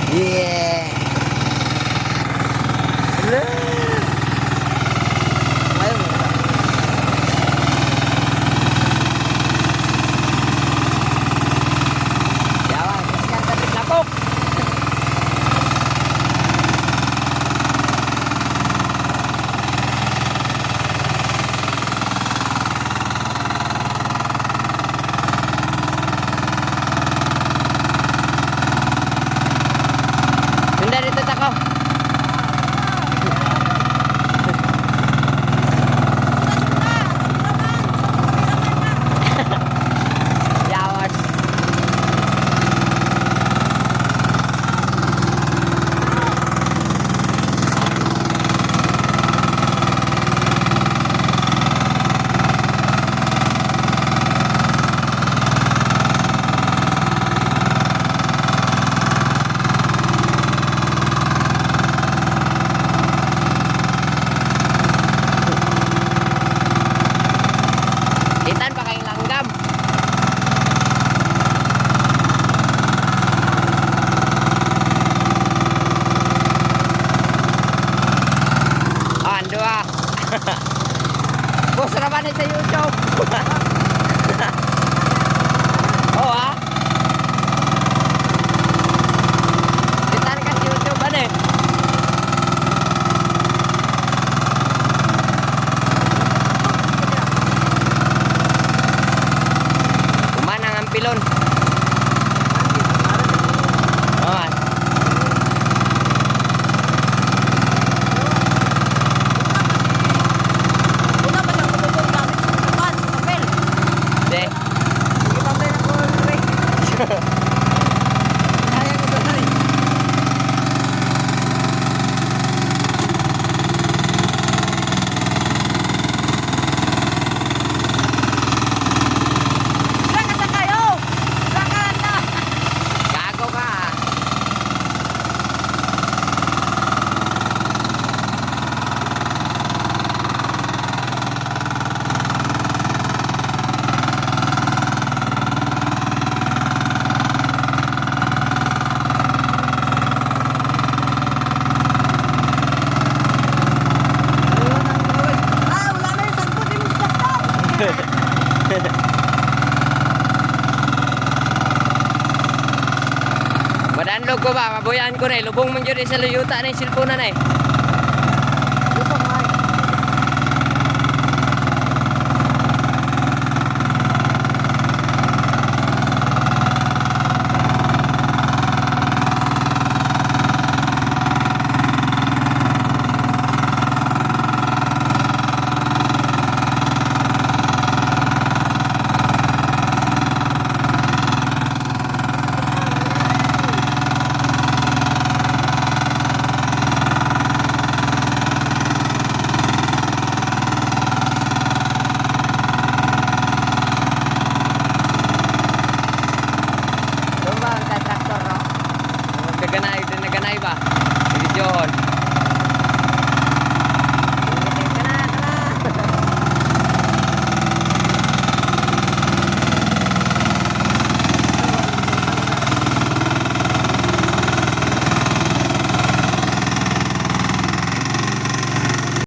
Yeah. Hello. Ayaw mo ba? Yawa, kasi ka lapok. Tunda dito tako. Yawas. Kitan pa kayong langgam. Ah, ando ah. Post na ba ni sa YouTube? Oo ah. Kitan ka sa YouTube ano eh. Kumanang ang pilon. Oo ah. Una pa siyang tutupong gamit sa kapan, sa papel. De. Sige, pambay na ko, Ray. Kaya ko tuloy. Sila ka sa kayo! Sila ka na! Gago ka ah. Ah, wala na yung sangkot, di mo saktan! Madanlog ko ba? Mabuyan ko na eh. Lubong man dyan eh sa luyuta na yung cellphone na eh.